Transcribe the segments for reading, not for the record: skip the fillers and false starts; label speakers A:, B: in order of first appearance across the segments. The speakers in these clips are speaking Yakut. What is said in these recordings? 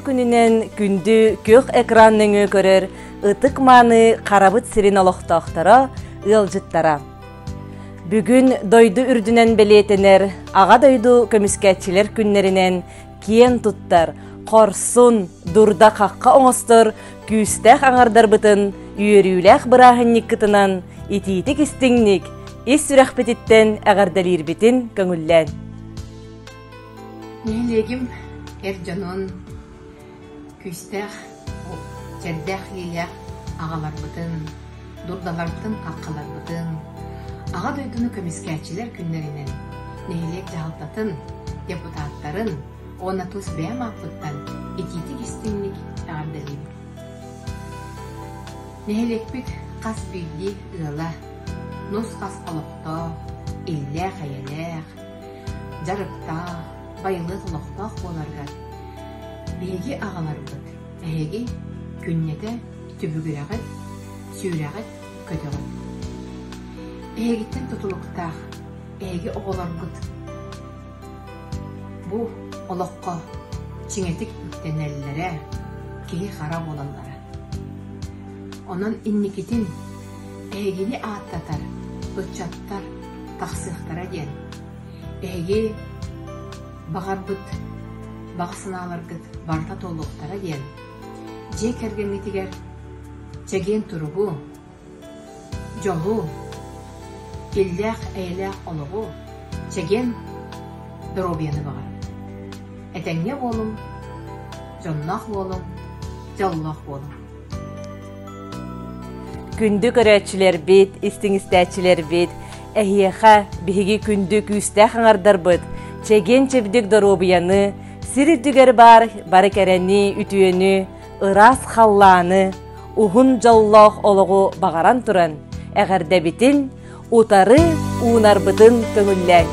A: Үтүө күнүнэн күндү күөх экран нөҥүө көрөр ытык-мааны Харабыт сирин олохтоохторо, ыалдьыттара. Бүгүн дойду үрдүнэн бэлиэтэнэр Аҕа дойду көмүскээччилэр күннэринэн киэн туттар, хорсун, дурда-хахха оҥостор күүстээх аҥардарбытын үөрүүлээх бырааһынньыккытынан итиитик-истиҥник, ис сүрэхпититтэн эҕэрдэлиирбитин көҥүллээн.
B: Нэһилиэгим эр дьонун күүстээх, чэрдээх илиилээх аҕаларбытын, дурдаларбытын-хаххаларбытын, Аҕа дойдуну көмүскээччилэр күннэринэн нэһилиэк дьаһалтатын, депутаттарын уонна тус бэйэм ааппыттан итиитик-истиҥник эҕэрдэлиибин. Нэһилиэкпит хас биирдии ыала нус-хас олохтоох, иллээх-эйэлээх, дьарыктаах, байылыат олохтоох буоларыгар биһиги аҕаларбыт эһиги күннэтэ түбүгүрэҕит, сүүрэҕит, көтөҕүт. Эһигиттэн тутулуктаах эһиги оҕолоргут бу олоххо чиҥэтик үктэнэллэрэ, киһи-хара буолаллара. Онон инникитин эһигини ааттатар ыччаттар тахсыахтара диэн эһиги баҕарбыт баҕа санааларгыт барыта туолуохтара диэн дьиэ кэргэҥҥитигэр чэгиэн туругу, дьолу, иллээх-эйэлээх олоҕу, чэгиэн доруобуйаны баҕарабыт. Этэҥҥэ буолуҥ, дьонноох буолуҥ, дьоллоох буолуҥ.
A: Күндү көрөөччүлэрбит, истиҥ истээччилэрбит, эһиэхэ биһиги күндү күүстээх аҥардарбыт, чэгиэн-чэбдик доруобуйаны, сир үрдүгэр баар бары кэрэни, үтүөнү, ыраас халлааны, уһун дьоллоох олоҕу баҕаран туран, эҕэрдэбитин утары уунарбытын көҥүллээҥ.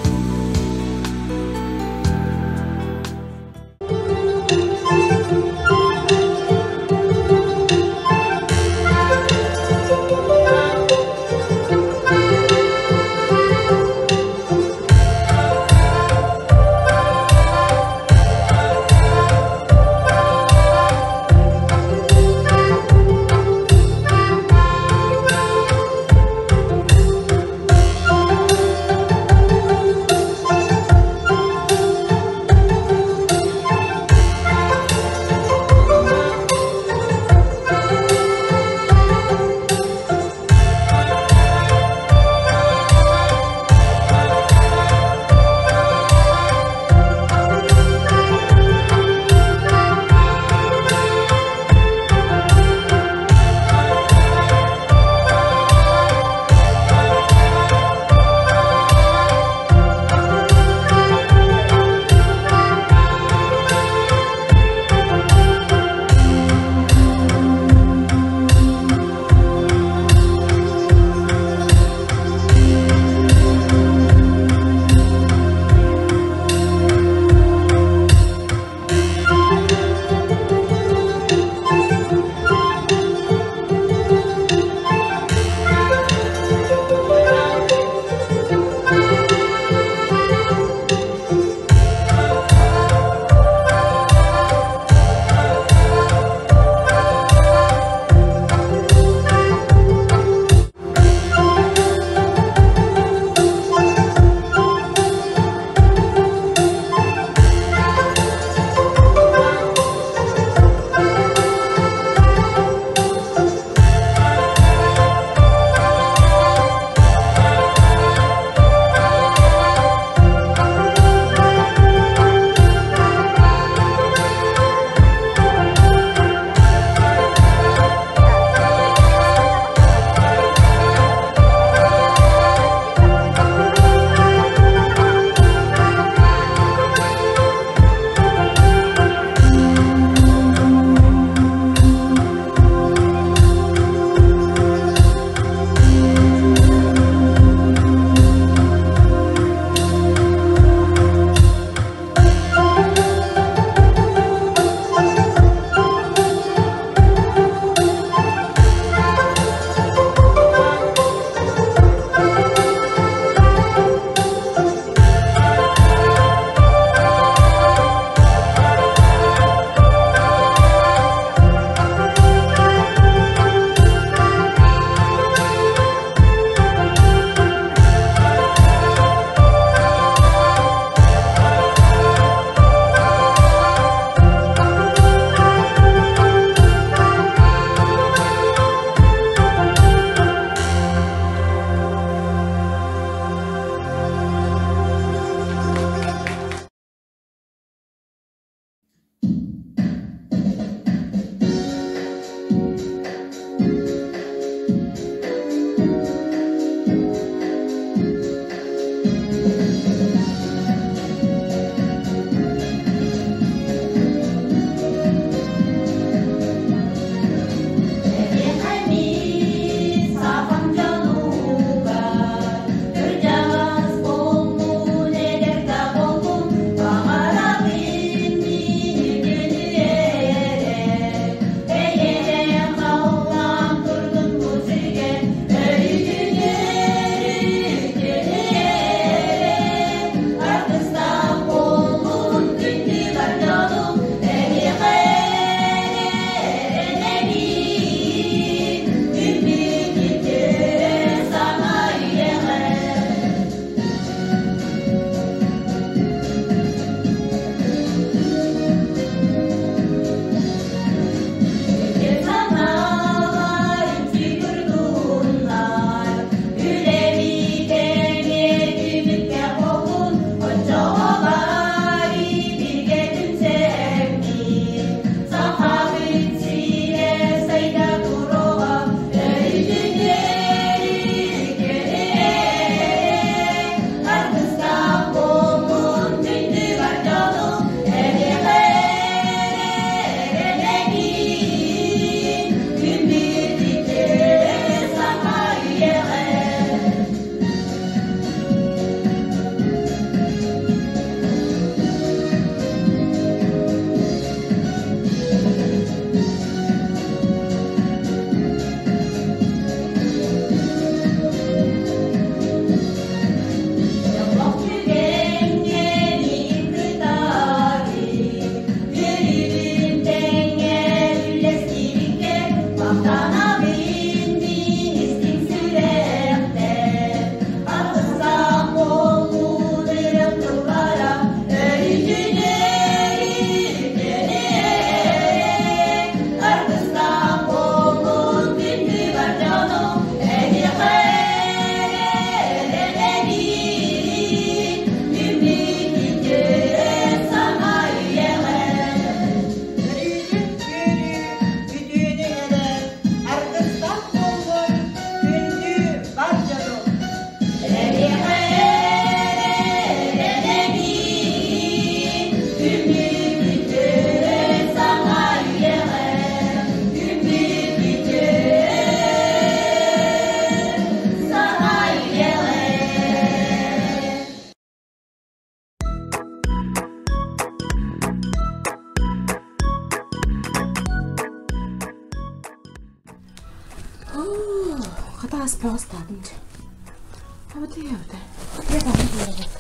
C: Хата аспаҕа ыстаатым дьэ. Абытай, абытай. Дьэ, бары буолабыт.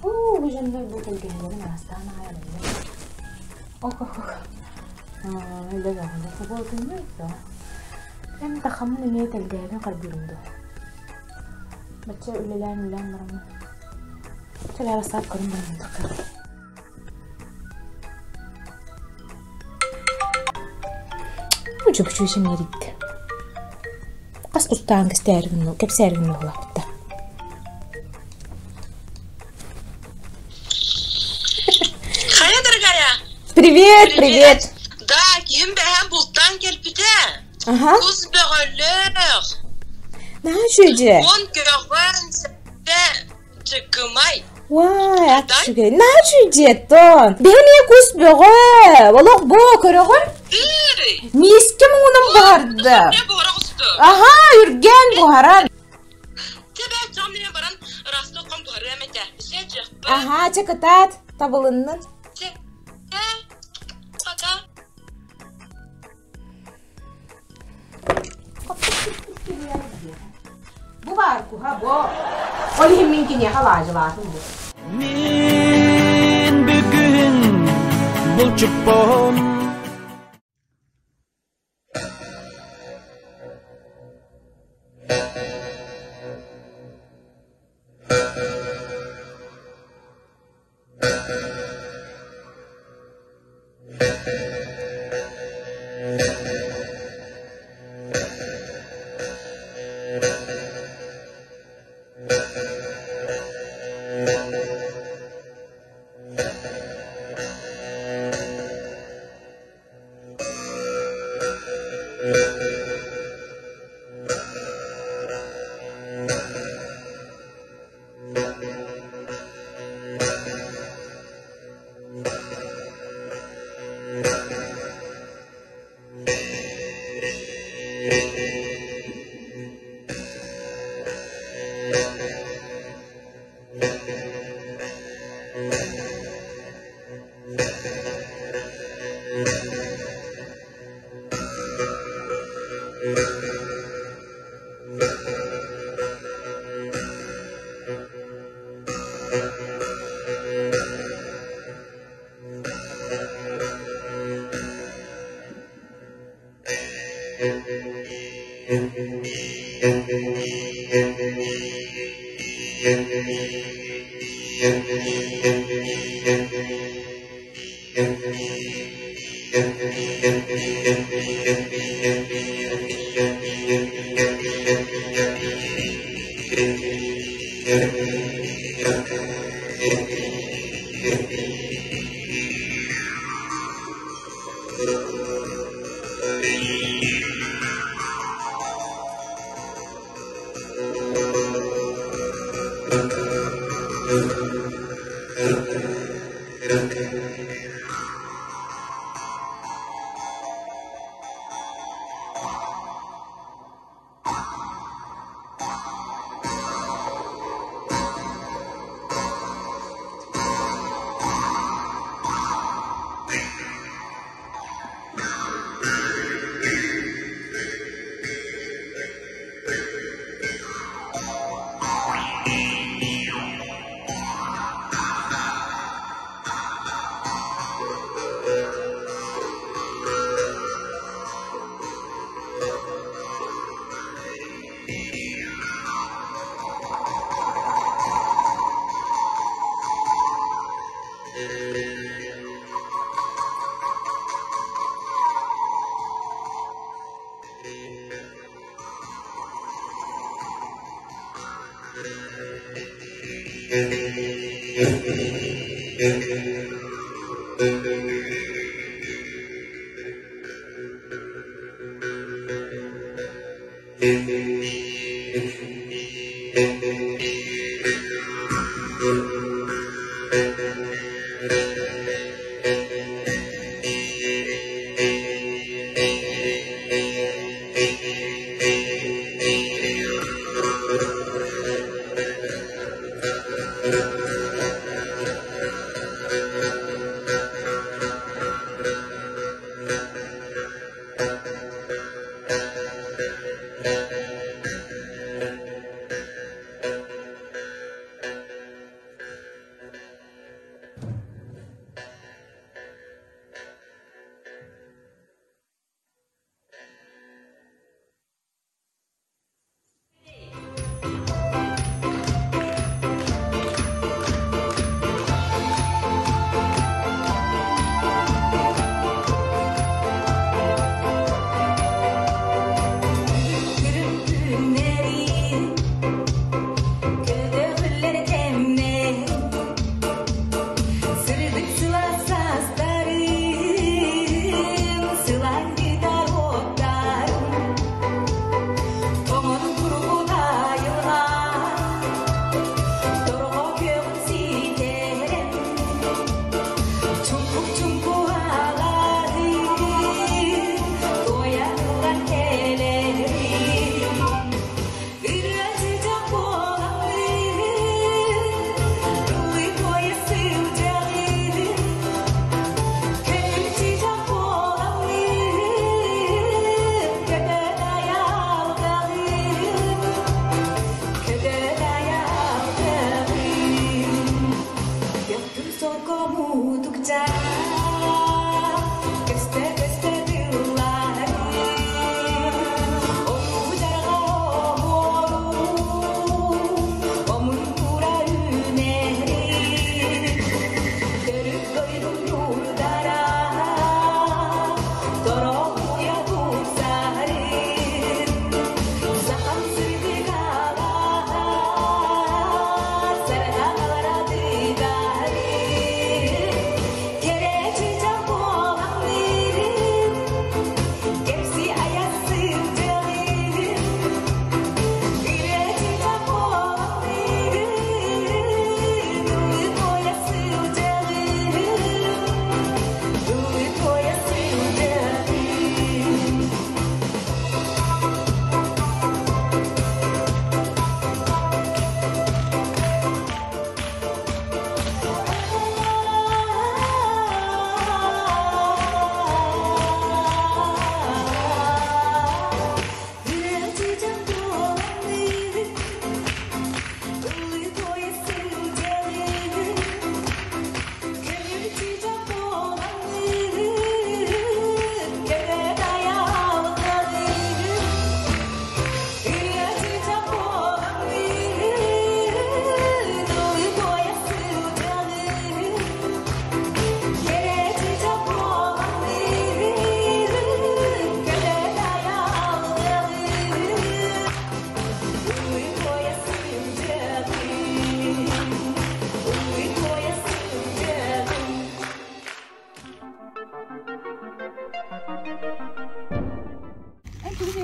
C: Уу, бу дьоннор бу тэлгэһэлэрин аастаан аҕай арыйар. Ох, ох, ох. Үлэ бөҕөнө собуотунньук да. Эн тахаммын эмиэ тэлгэһэбин харбыырым дуо? Бачча үлэлээн-үлэлээн бараммын. Чэ, бастаап көрүн баран таххар. Учугучу сэмиэрийдэ. Хас кустаан кэстээригин кэпсээригин буолаабыта.
D: Хайа, дорогая?
C: Привет, привет.
D: Да, киһим бэһэн бултаан кэлбитэ.
C: Ага.
D: Кус бөҕөлөөх.
C: Наһаа үчүгэй.
D: Уон көҕөн сэттэ Чыккымай.
C: Уай, ат үчүгэй. Наһаа үчүгэй дьиэттон. Биһи эмиэ кус бөҕө. Олох бу көрөҕүн? Миискэ муҥунан буһарда. Аха, үргээн буһаран. Аха, чэ кытаат, табылыннын. Бу баар куһа бу. Ол иһин мин киниэхэ лаажылаатым бу.
E: Мин бүгүн булчуппун.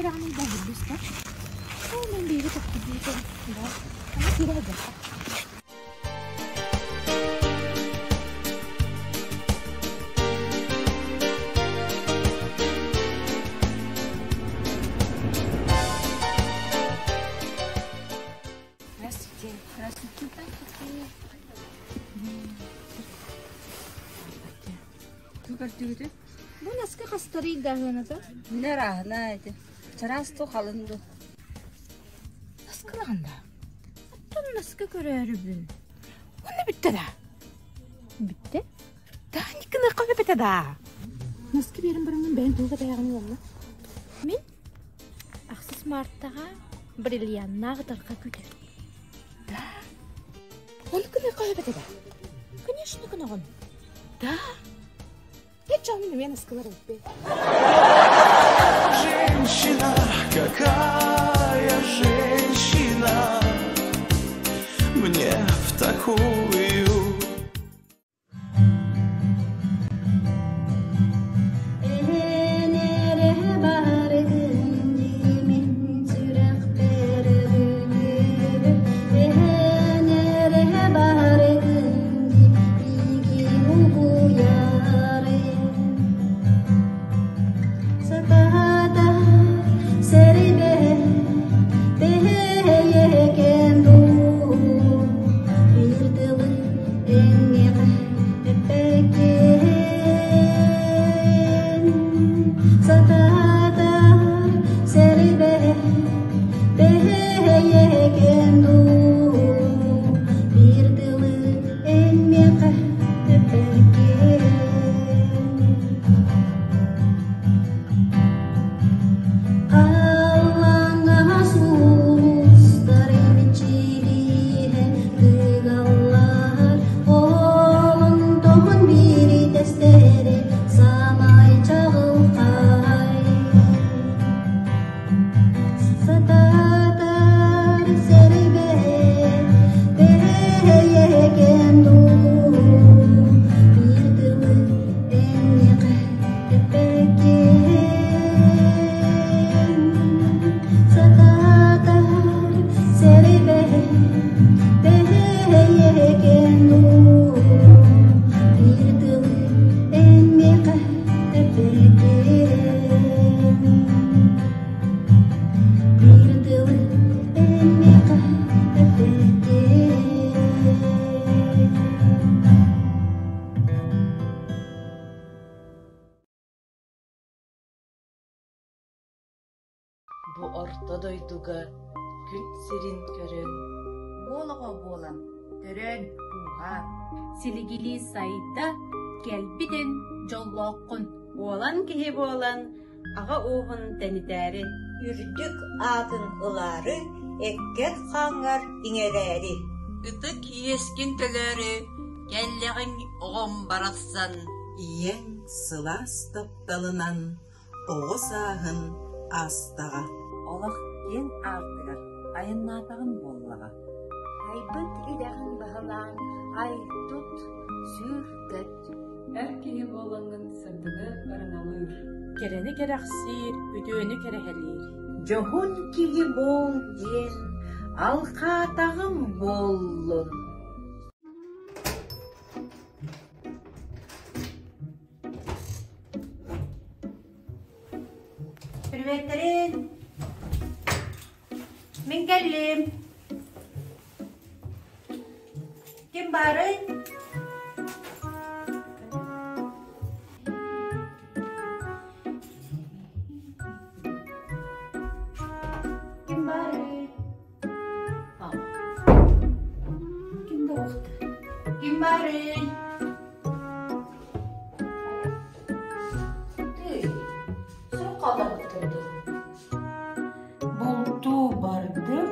C: үөрэҕиний да иһиллистэ. Ол мен биири тохтубуутум. Да. Ама киирэ сылдьахха. Здравствуйте. Здравствуйте.
F: Көрдүгүтү?
C: Бу наска хастарый даһыаната?
F: Мин арааһына ити. Чараас ту халын ду.
C: Наскылаҕын да. Оттон наска көрөөрүбүн. Уонна бүттэ да. Бүттэ? Да, никына бүттэ да. Наска биэрин бараммын бэйэн туга бэйэҕин уолла. Мин ахсыс мартаҕа бриллианнаах ытарха күтэр. Да. Оны кына бүттэ да. Конечно, кынаҕын. Да.
E: Женщина, какая женщина, мне в такую.
A: Бу орто дойдуга күн сирин көрөн
F: Уол оҕо буолан, төрөөн ууһаан.
G: Силигилии сайда, кэлбитин дьоллооххун.
A: Уолан киһи буолан, аҕа ууһун тэнитээри.
H: Үрдүк аатын ылаары, эккэр-хааҥҥар иҥэрээри.
D: Ытык иэскин төлөөрү, кэллэҕиҥ оҕом барахсан.
I: Ийэҥ сылаас тапталынан оҕо сааһын аастаҕа.
J: Олох киэҥ аартыгар айаннаатаҕын буоллаҕа.
K: Айбыт идэҕин баһылаан ай-тут, сүүр-көт.
L: Эр киһи буолаҥҥын сырдыгы ырыҥалыыр.
M: Кэрэни кэрэхсиир, үтүөнү кэрэһэлиир.
H: Дьоһун киһи буол диэн алхаатаҕым буоллун.
F: Приветтэрин! Мин кэллим. Ким баарый? Ким баарый?
C: Ким да уохта.
F: Ким баарый?
A: Тыый, сурук хаалларбыттар дуу?
N: Бултуу бардым,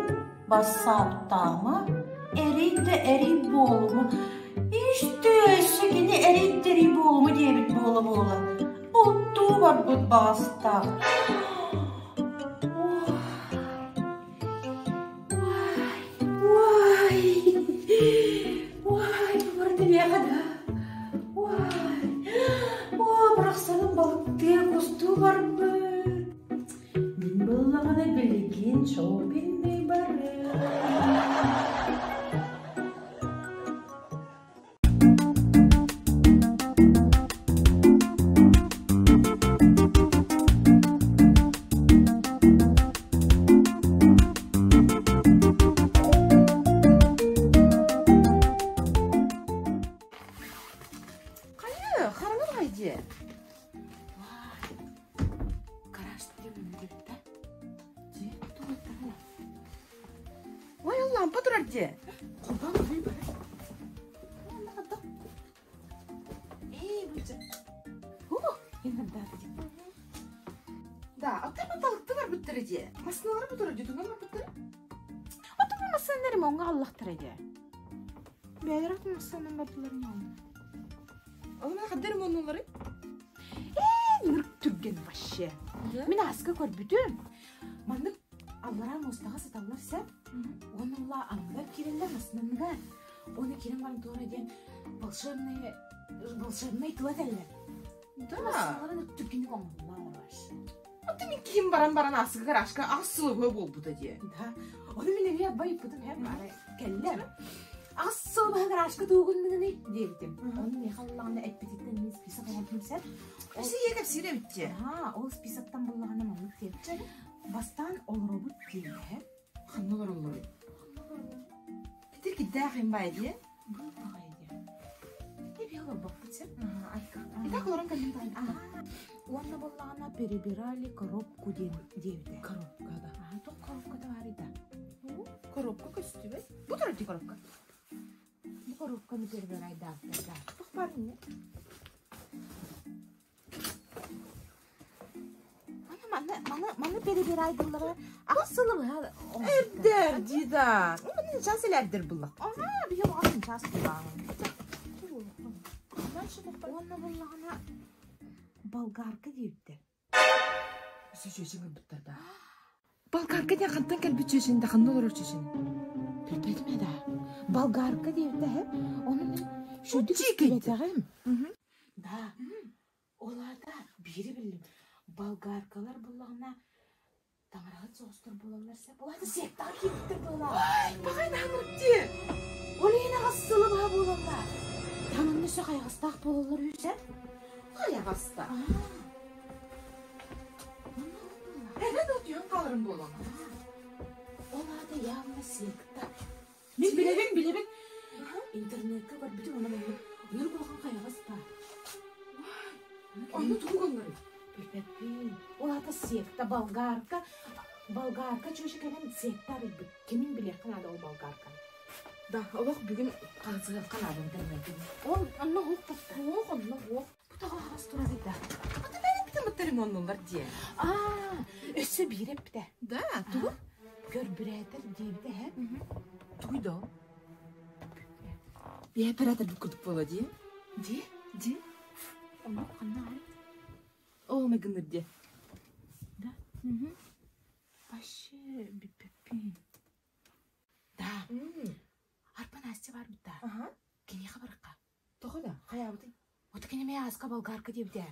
N: бассааптаама, эрий да эрий буолума. Ис-түөссө кини эрий да эрий буолума диэбит буола-буола. Бултуу барбыт баҕастаах.
C: Уай! Уай, барыта миэхэ да. Уай! О, барахсаным балыктыы, кустуу барбыт. Мин
N: Мин шопинныы барыам.
C: Хайа, хараҥа баҕайы дьиэ. Гараж диэн Дьиэ туруттаҕына. Ой, ол лампа турар дьиэ. Холбоон көрүй бары. Онно хаддах. Эй, буча. Ху, иннардааты дьиэ. Да, оттон балыкты барбыттара дьиэ. Массыналары бу турар дьиэ, туган барбыттара?
M: Оттон массыналары моҥҥа аллахтара дьиэ. Бэйэлэрэ атын массыынан бардылар ньоон.
C: Ол хаддар муннулары?
M: Ээ, нырк түргэн вообще. Мин ааска көрбүтүм. Маннык аллараа муостаҕа сыталлар сөп. Уонна ула анныгар киирэллэр массынаныгар. Уонна киирэн баран туора диэн волшебный волшебный тыла этэллэр.
C: Да.
M: Массыналарын түргэнник оҥоһуллар вообще.
C: Аты мин киһим баран баран аасыга гаражка аҕыс сыл быһа буолбута дии.
M: Да. Ону мин эмиэ байыппытым һэ баара кэллэ. Аҕыс сыл быһа гаражка тугунныгыный диэбитим. Ону миэхэ ыллаҕына эппититтэн мин список оҥордум сэр.
C: Өссө ийэ кэпсиир эбит дии.
M: Аа, ол списоктан буллаҕына маннык диэн. Бастаан олоробут диэһэ.
C: Ханна олороллоруй? Ити киддээх им баай дии.
M: Бу баҕайы диэн. Эби олорбоппут сэр.
C: Итак олорон кэллим таһын.
M: Уонна буоллаҕына перебирали коробку диэн диэбитэ.
C: Коробка да.
M: Аа, туох коробката баарый да?
C: Коробка көстүбэт. Бу турар дии коробка.
M: Бу коробканы перебирайдаахтар да.
C: Туох баар инньэ?
M: Маны маны маны маны перебирайдыллара аҕыс сылы быһа
C: Эрдэр дии да. Маны час элэрдэр буллах.
M: Аа, биһи оҕасын час буллаҕын. Уонна буллаҕына болгарка диэбиттэр.
C: Өссө чүөчүн ылбыттар да. Болгарка диэн хантан кэлбит чүөчүн да ханна олорор чүөчүн?
M: Билбэтим ээ да. Болгарка диэбитэ һэ. Ону мин шүдүк истибэтэҕим. Да. Ол аата биири биллим. Болгаркалар буллаҕына таҥараҕыт соҕустар буолаллар сөп. Ол аата сектаҕа киирбиттэр буоллаҕа.
C: Ой, баҕай наһанырык дии.
M: Ол иһин аҕыс сылы быһа буолаллар. Таҥанна өссө хайаҕастаах буолаллар үһү сөп.
C: Хайаҕастаах. Эбэн утуйан хааларым буолуо.
M: Ол аата явно секта.
C: Мин билэбин, билэбин.
M: Интернетка көрбүтүм онон оннук ынырык улахан хайаҕас баар.
C: Онно тугу гыннарый?
M: Билбэппин. Ол аата секта, болгарка. Болгарка чүөчэ кэлэн секта арыйбыт. Кимин билиэххэ наада ол болгарканы.
C: Да, олох бүгүн хаһысыахха наада интернетин.
M: Ол онно уһук тахта.
C: Уох, онно уох.
M: Бу тоҕо аҕас турарый да?
C: Аты бэйэм эппитим ремоннулар диэ.
M: Аа, өссө биир эппитэ.
C: Да, тугу?
M: Көрбүрээтэр диэбитэ эһэ.
C: Тугуй да? Бэйэ оператор курдук буола дии.
M: Дии?
C: Дии.
M: Ону ханна аҕай?
C: Оо, мегыныр дии.
M: Да? Вообще бүппэппин. Да. Арба Настя бар битта. Киниэхэ барыкка.
C: Тоҕо да? Хайаабытый?
M: Вот кини эмиэ ааска болгарка диэбитэ.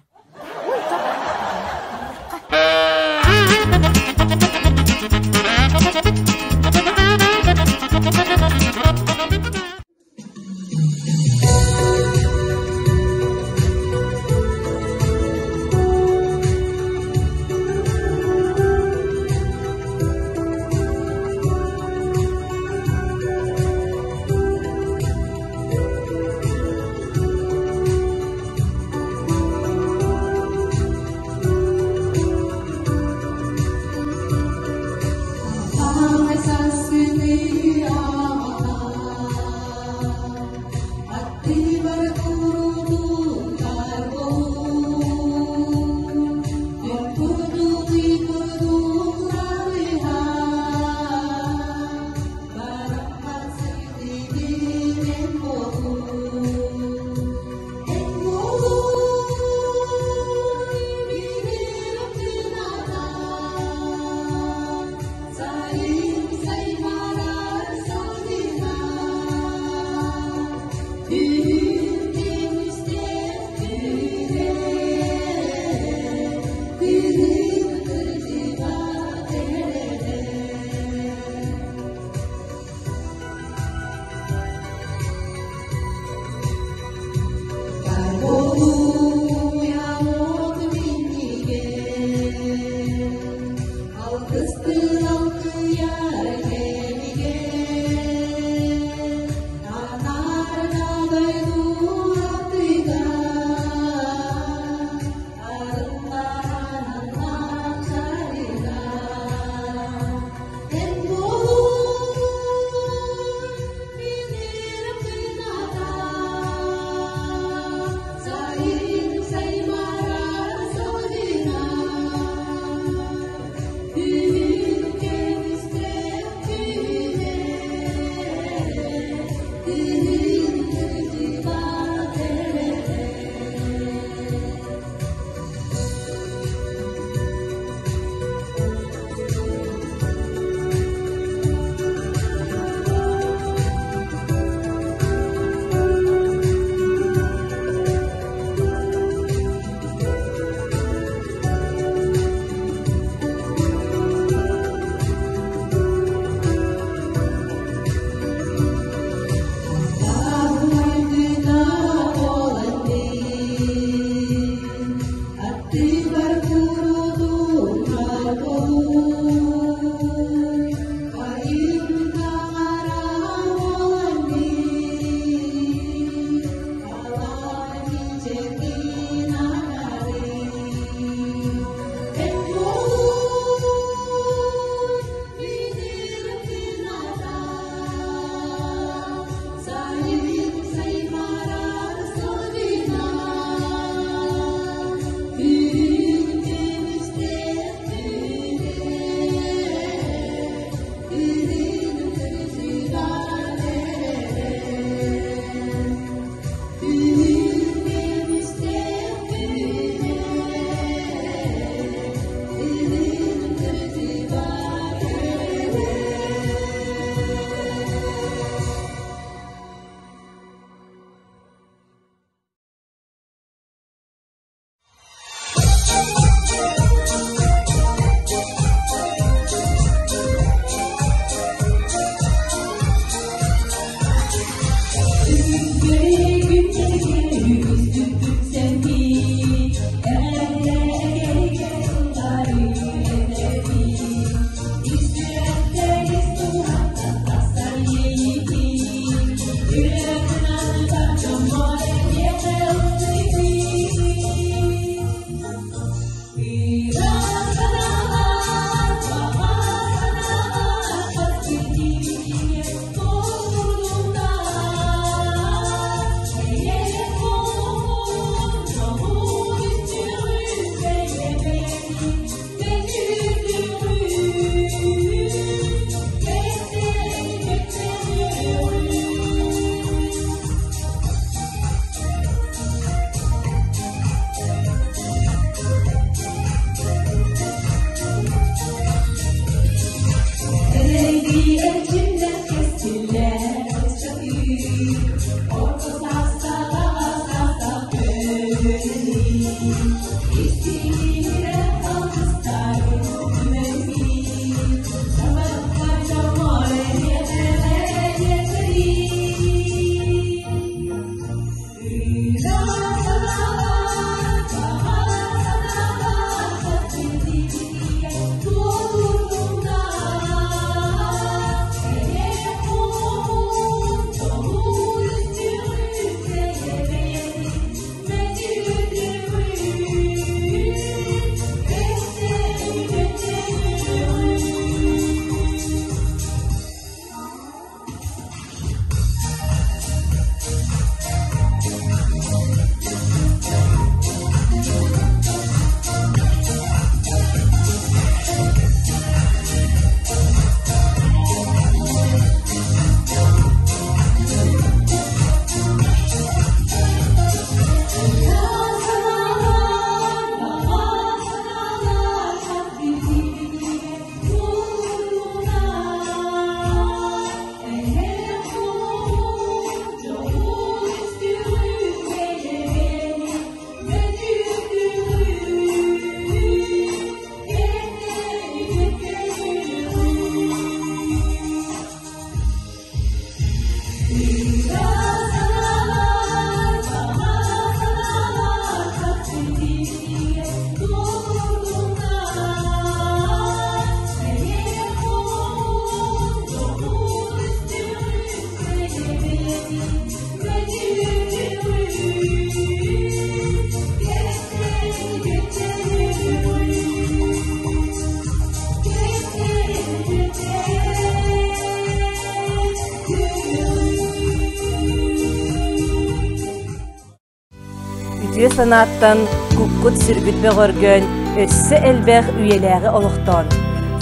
O: Үтүө санааттан куккут-сүргүт бөҕөргөөн, өссө элбэх үйэлээҕи олохтоон.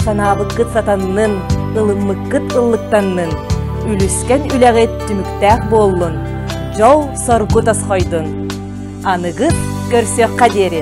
O: Санаабыккыт сатаннын, ылыммыккыт ыллыктаннын, үлүскэн үлэҕит түмүктээх буоллун, дьол-соргу тосхойдун. Аныгыс көрсүөххэ диэри!